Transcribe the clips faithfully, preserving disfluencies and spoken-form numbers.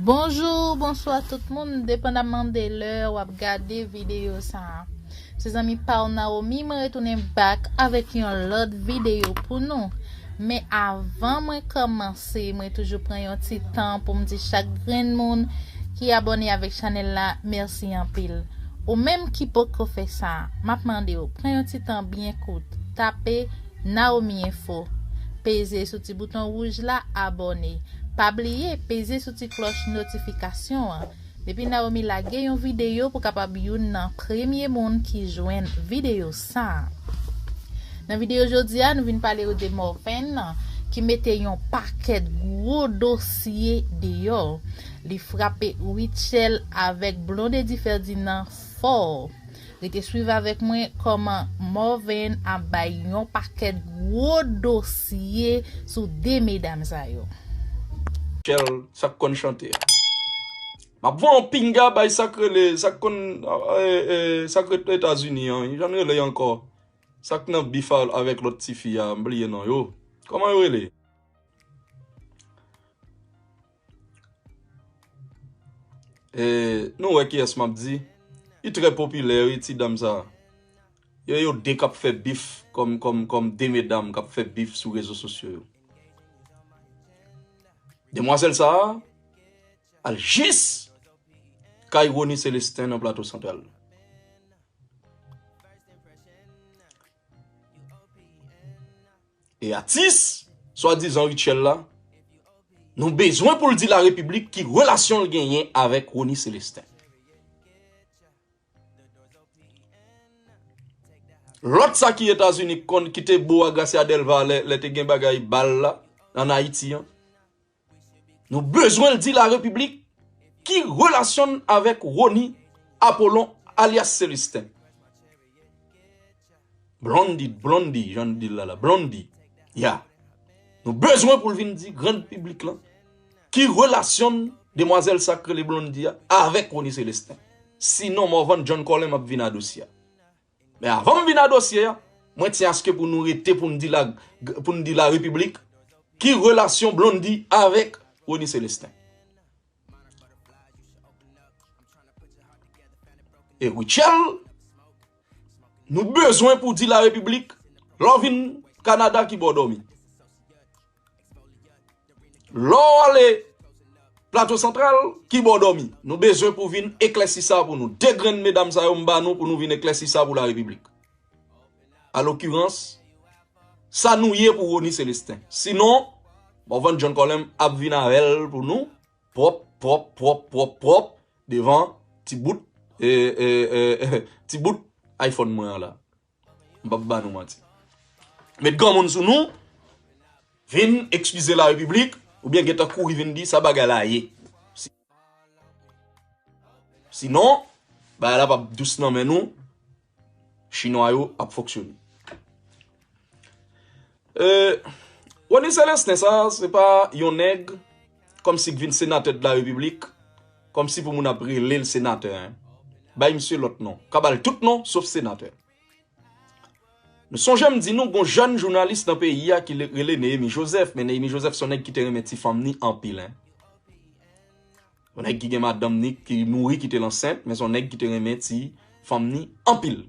Bonjou, bonswa tout moun, depandaman de lè w ap gade videyo sa a. Se zanmi pa w Naomi, mwen retounen back avèk yon lòt videyo pou nou. Men avan mwen kòmanse, mwen toujou pran yon ti tan pou m di chak grenn moun ki abòne avèk chanèl la, mèsi anpil. Ou menm ki poko fè sa, m ap mande w, pran yon ti tan byen kout, tape Naomi Info. Peze sou ti bouton wouj la, abòne. Pa bliye, peze sou ti klòch notifikasyon an. Depi Naomi lage yon videyo pou kapab youn nan premye moun ki jwenn videyo sa a. Nan videyo jodi a, nou vin pale yo de Morvan ki mete yon pakèt gwo dosye deyò. Li frape Rutshelle avèk Blondedy Ferdinand fò. Rete swiv avèk mwen kòman Morvan ap bay yon pakèt gwo dosye sou de medam sa yo. Rutshelle, sa k konn chante a. M ap voye yon pinga bay sa k rele, sa k konn, eh, eh, sa k ret Etazini an, jan rele ankò. Sa k nan bif avèk lòt tifi a, m bliye non yo. Kòman yo rele? E, nou wè kiyès m ap di. Li trè popilè, wi, ti dam sa. Yo, yo de k ap fè bif kòm, kòm, kòm de medam k ap fè bif sou rezo sosyo yo. Demwazèl sa a, al jis kay Rony Celestin nan Plato Santral. E atis, swadizan Rutshelle la, nou bezwen pou l di larepiblik ki relasyon l genyen avèk Rony Celestin. Lòt sa ki Etazini k konn ki te bo a Gracia Delva lè, lè te gen bagay bal la ann Ayiti an. Nou bezwen l di larepiblik ki relasyon n avèk Rony Apollon alyas Celestin. Blondy, Blondy, jan n di l la la, Blondy. Ya. Nou bezwen pou l vin di grann piblik lan ki relasyon n demwazèl sa k rele Blondy a avèk Rony Celestin. Sinon, Morvan John Colem ap vin a dosye a. Men avan m vin a dosye a, mwen tyen aske pou nou rete pou n di la, pou n di larepiblik ki relasyon Blondy avèk Rony Celestin. E Rutshelle, nou bezwen pou di larepiblik, lè w vin Kanada ki bò w dòmi. Lè w ale Plato Santral, ki bò w dòmi. Nou bezwen pou vin eklèsi sa pou nou. De grenn medam sa yo m ba nou pou nou vin eklèsi sa pou larepiblik. Alokirans, sa nou ye pou Rony Celestin. Sinon, Morvan John Colem ap vin avè l pou nou, pwòp, pwòp, pwòp, pwòp, pwòp, devan ti bout, e, e, e, ti bout iPhone mwen an la. M p ap ba nou manti. Met granmoun sou nou, vin ekskize larepiblik, oubyen gentan kouri vin di sa bagay la ye. Si, sinon, bagay la p ap dous nan men nou, chinwa yo ap fonksyone. E, Rony Celestin sa, se pa yon nèg kòmsi k vin senatè de la repiblik, kòmsi pou moun ap rele l senatè, en. Bay misye lòt non. Ka ba l tout non, sof senatè. Nou sonje m di nou gon jèn jounalis nan peyi a ki le- rele Néhémy Joseph, men Néhémy Joseph se yon nèg ki te renmen ti fanm ni anpil, en. Yon nèg ki gen madanm ni ki mouri kite l ansent, men se yon nèg ki te renmen ti fanm ni anpil.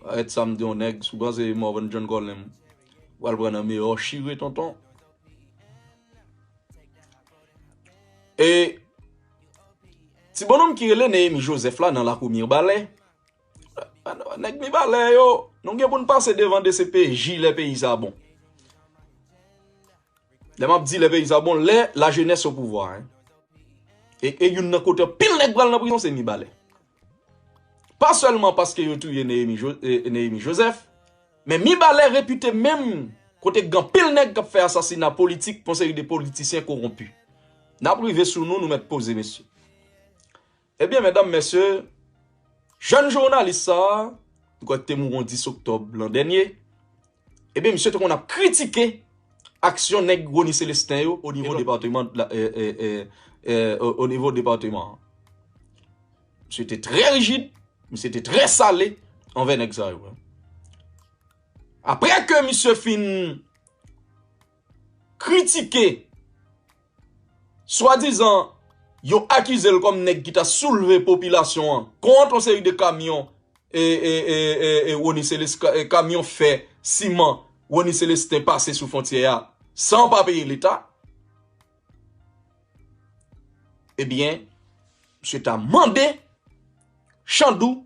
Arèt sa m di yon nèg, si w panse Morvan John Colem pral pran nan meyò chire tonton. E ti bonnonm ki rele Néhémy Joseph la nan lakou Mibalè. Nèg Mibalè yo, nou gen pou n pase devan DCPJ lè peyi sa bon. Lè m ap di lè peyi sa bon, lè lajenès o pouvwa, en. E, e youn nan kote anpil nèg pral nan prizon, se Mibalè. Pa sèlman paske yo touye Néhémy Jo- e, Néhémy Joseph, men Mibalè repite menm kote gen anpil nèg k ap fè asasina politik, yon seri de politisyen kowonpi. N ap rive sou nou, nou mèt poze, mesye. Ebyen, medam, mesye, jèn jounalis sa a, m kwè k te mouri yon dis oktòb lan dènye, ebyen, misye te konn ap kritike aksyon nèg Rony Celestin yo o nivo depatman, la, e, e, e, e, o, o nivo depatman an. Misye te trè rijid, misye te trè sale anvè nèg sa yo. Apre ke misye fin kritike swadizan, yo akize l kòm nèg ki ta soulve popilasyon an kont yon seri de kamyon, e, e, e, e, e Rony Celestin, ka- e, kamyon fè, siman, Rony Celestin pase sou fwontyè a san pa peye Leta. Ebyen, misye ta mande Chandou,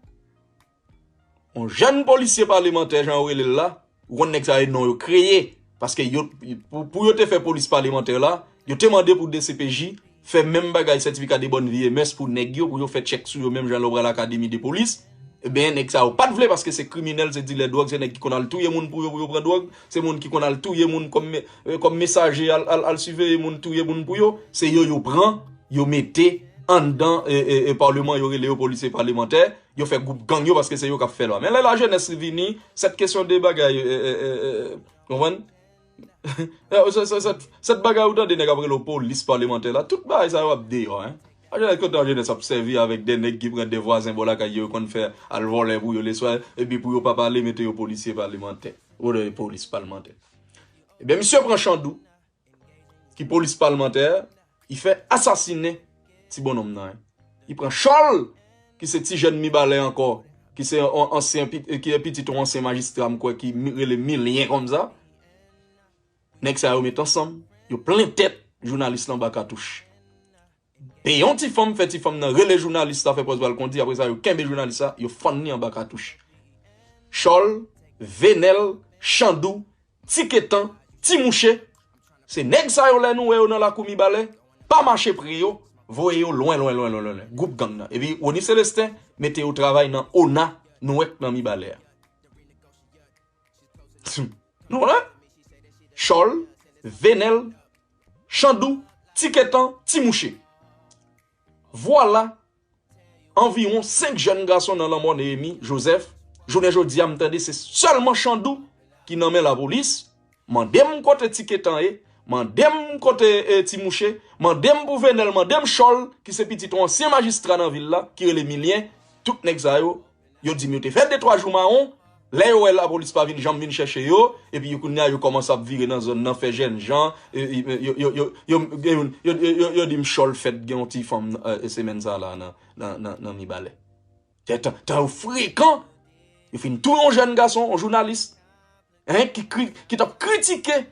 yon jèn polisye palemantè, jan yo rele l la, ou konn nèg sa yo non yo kreye, paske yo, pou, pou yo te fè polis palemantè la, yo te mande pou D C P J fè menm bagay sètifika de bòn vi e mès pou nèg yo, pou yo fè tchèk sou yo menm jan lè w pral akademi de polis. Ebyen, nèg sa yo pa t vle paske se kriminèl, se dilè dwòg, se nèg ki konn al touye moun pou yo, pou yo pran dwòg, se moun ki konn al touye moun kòm, e, kòm mesaje, al, al, al siveye moun, touye moun pou yo, se yo yo pran, yo mete anndan, e, e, e, palman, yo rele yo polisye palemantè, yo fè gwoup gang yo paske se yo k ap fè lwa. Men lè lajenès vini, sèt kesyon de bagay, e, e, e, e, konprann? Sèt, sèt, sèt, sèt bagay ou tande nèg ap rele yo polis palemantè la, tout bagay sa yo ap deyò, en. Lajenès, kote lajenès ap sèvi avèk de nèg ki pran de vwazen bò lakay yo, yo konn fè al vòlè pou yo leswa, epi pou yo pa pale, mete yo polisye palemantè, ou de polis palmantè. Ebyen, misye pran Chandou, ki polis palmantè, li fè asasinen ti bonnonm nan, en. Li pran Chòl, ki se ti jèn Mibalè ankò, ki se yon ansyen, pi- ki pitit yon ansyen majistra, m kwè, ki mi- rele Milyen konsa. Nèg sa yo met ansanm, yo plen tèt jounalis lan ba katouch. Peye yon ti fanm, fè ti fanm nan rele jounalis la, fè pòz bal kondi, apre sa, yo kenbe jounalis la, yo fann li anba katouch. Chòl, Venèl, Chandou, Ti Ketan, Ti Mouche, se nèg sa yo lè nou wè yo nan lakou Mibalè, pa mache pre yo, voye yo lwen, lwen, lwen, lwen, lwen, lwen. Gwoup gang nan. Epi Rony Celestin mete yo travay nan ona, nou wè k nan Mibalè a. Nou wè? Chòl, Venèl, Chandou, Ti Ketan, Ti Mouche. Vwala, anviwon senk jèn gason nan lanmò Néhémy Joseph. Jounen jodi a, m tande se sèlman Chandou ki nan men lapolis. Mande m kote Ti Ketan ye, mande m kote, e, Ti Mouche, mande m pou Venèl, mande m Chòl, ki se pitit yon ansyen majistra nan vil la, ki rele Milyen. Tout nèg sa yo, yo di m yo te fè de twa jou mawon. Lè yo wè lapolis pa vin janm vin chèche yo, epi yo kounye a yo kòmanse ap vire nan zòn nan, fè jènjan, e, e, yo, yo, yo, yo, gen youn, yo, yo, yo, yo di m Chòl fèt gen yon ti fanm, e, semèn sa la nan, nan, nan, nan Mibalè. Tan, tan, tan yo frekan, yo fin touye yon jèn gason, yon jounalis, en, ki kri- ki t ap kritike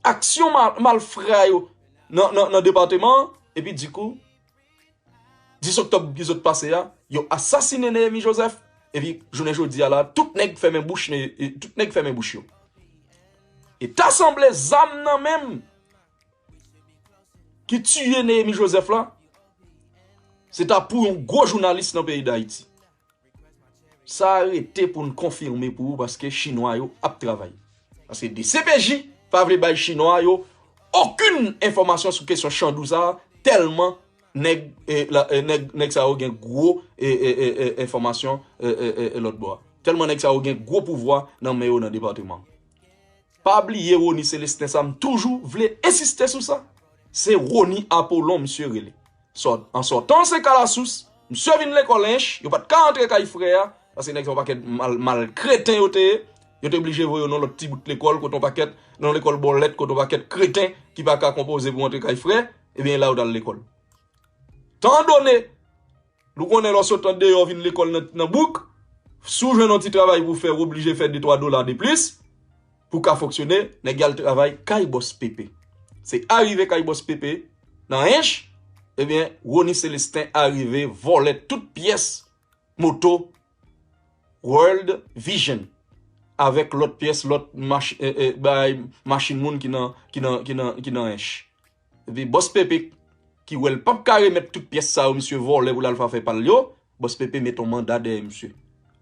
aksyon mal- malfra yo nan, nan, nan depatman an, epi dikou, dis oktòb ki sot pase a, yo asasinen Néhémy Joseph, epi jounen jodi a la, tout nèg fèmen bouch, e, tout nèg fèmen bouch yo. E ta sanble zam nan men m ki tiye Néhémy Joseph la, se ta pou yon gwo jounalis nan peyi Dayiti. Sa a rete pou n konfime pou ou, paske Chinwa yo ap travay. Paske D C P J pa vle bay Chinwa yo okenn enfòmasyon sou kesyon Chandou sa a, tèlman nèg, e, la, e, nèg, nèg sa yo gen gwo, e, e, e, e, enfòmasyon, e, e, e, e, lòt bò a. Tèlman nèg sa yo gen gwo pouvwa nan men yo nan depatman. Pa bliye Rony Celestin sa, m toujou vle ensiste sou sa. Se Rony Apollon misye rele. Sòt, an sòtan se Kalasous, misye vin lekòl Ench, yo pa t ka antre kay frè a, paske nèg sa yon pakèt mal, mal kreten yo te ye. Yo te blije voye yo nan lòt ti bout lekòl, kote yon pakèt, nan lekòl bòlèt, kote yon pakèt kreten ki pa ka konpoze pou antre kay frè, ebyen la yo t al lekòl. Tan done, nou konnen lè w sot andeyò vin lekòl nan, nan bouk, si w jwenn yon ti travay pou w fè, w oblije fè de twa dola de plis pou w ka fonksyone, nèg y al travay kay bòs Pepe. Se arive kay bòs Pepe nan Ench, ebyen, Rony Celestin arive vòlè tout pyès moto World Vision avèk lòt pyès, lòt mach- e, e, bay machin moun ki nan, ki nan, ki nan, ki nan Ench. Epi bòs Pepe, ki wè l p ap ka remèt tout pyès sa yo misye vòlè pou l al fè pa l yo, bòs Pepe met yon manda dèyè misye.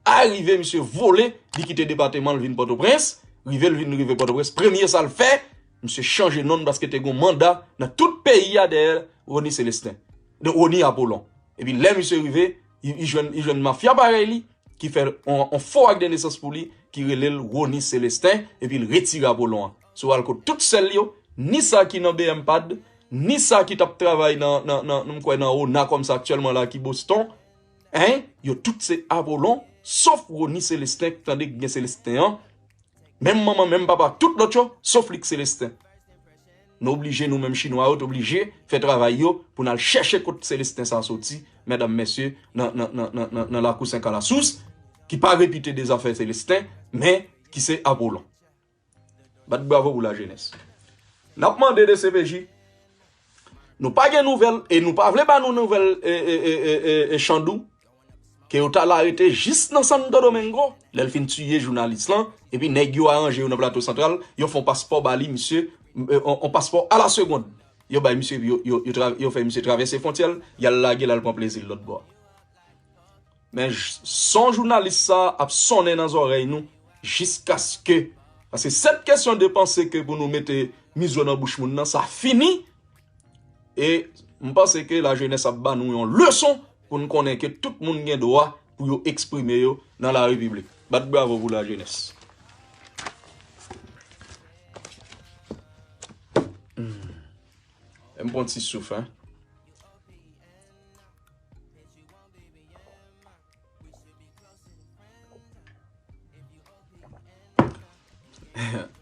Arive misye vole, li kite depatman, l vin Pòtoprens, rive l vin rive Pòtoprens, premye sa l fè, misye chanje non l paske te gen yon manda nan tout peyi a dèyè Rony Celestin, de Rony Apollon. Epi lè misye rive, li, li jwenn, li jwenn mafya parèy li, ki fè yon, yon fo ak de nesans pou li, ki rele l Rony Celestin, epi l retire Apollon an. Si w al kot tout sèl yo, ni sa ki nan B M pad, ni sa ki t ap travay nan, nan, nan, nan, m kwè nan ona kòmsa aktyèlman la ki Boston, en, yo tout se Apollon, sof Rony Celestin, tande k gen Celestin an, menm manman, menm papa, tout lòt yo, sof li k Celestin. Nou oblije, nou menm Chinwa yo, t oblije fè travay yo pou n al chèche kot Selesten sa soti, medam, mesye, nan, nan, nan, nan, nan, nan lakou Sen Kalasous, ki pa repite de zafè Selesten, men ki se Apolon. Bat bravo pou lajenès. N ap mande D C P J, nou pa gen nouvèl, e nou pa vle ba nou nouvèl, e, e, e, e, e, e Chandou, ke yo t al arete jis nan Santo Domingo, lè l fin tiye jounalis lan, epi nèg yo aranje yo nan Plato Santral, yo fè yon paspò ba li, misye, e, on, on paspò a la segonn. Yo bay misye, yo, yo, yo, tra- yo fè misye travèse fwontyè l, y al lage l al pran plezi l lòt bò. Men j- son jounalis sa ap sonnen nan zòrèy nou jiskaske, paske cette question de penser ke pou nou mete mizo nan bouch moun nan, sa fini. E m panse ke lajenès ap ba nou yon leson pou n konnen ke tout moun gen dwa pou yo eksprime yo nan la repiblik. Bat bravo pou lajenès. Hmm. M pran ti souf, hein.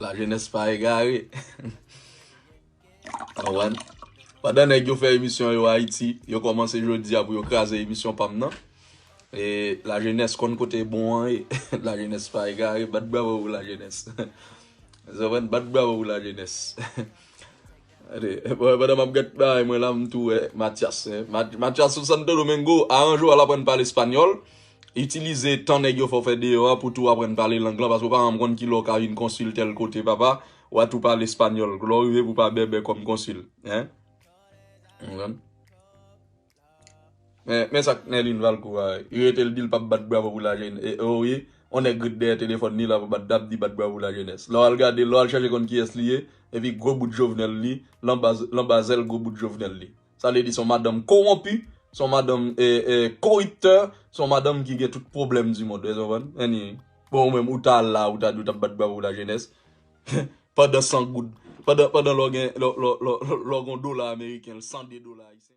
Lajenès pa egare. Konprann? Pandan nèg yo fè emisyon yo Ayiti, yo kòmanse jodi a pou yo kraze emisyon pa m nan. E lajenès konn kote bon an ye. Lajenès pa egare, bat bravo pou lajenès. Ou konprann? Bat bravo pou lajenès. Gade, pandan m ap gad bagay mwen la, m tou wè Mathias, hein. Mat- Mathias sou Santo Domingo, aranje w al aprann pale espanyòl. Itilize tan nèg yo fè w fè deyò a pou tou aprann pale lang lan, paske w pa janm konn ki lè w ka vin konsil tèl kote, papa. W a tou pale espanyòl. Lè w rive pou pa bèbè kòm konsil, hein. Ou konprann? Men, men sa k Nerlin Valcourt a, li rete l di l p ap bat bravo pou lajenès. E, e, wi, on nèg ret dèyè telefòn li la pou bat, ap di bat bravo pou lajenès. Lè w al gade, lè w al chèche konn kiyès li ye, epi gwo bout Jovenel li, lanba, lanba zèl gwo bout Jovenel li. Sa vle di se yon madanm kowonpi, se yon madanm, e, e, koriptè, se yon madanm ki gen tout pwoblèm di mond, ou konprann? Anyway. Bon, ou menm, ou ta al la, ou ta di w t ap bat bravo pou lajenès. Pandan san goud, pandan, pandan lè w gen, lè, lè, lè, lè w gen yon dola ameriken, san de dola ayisyen.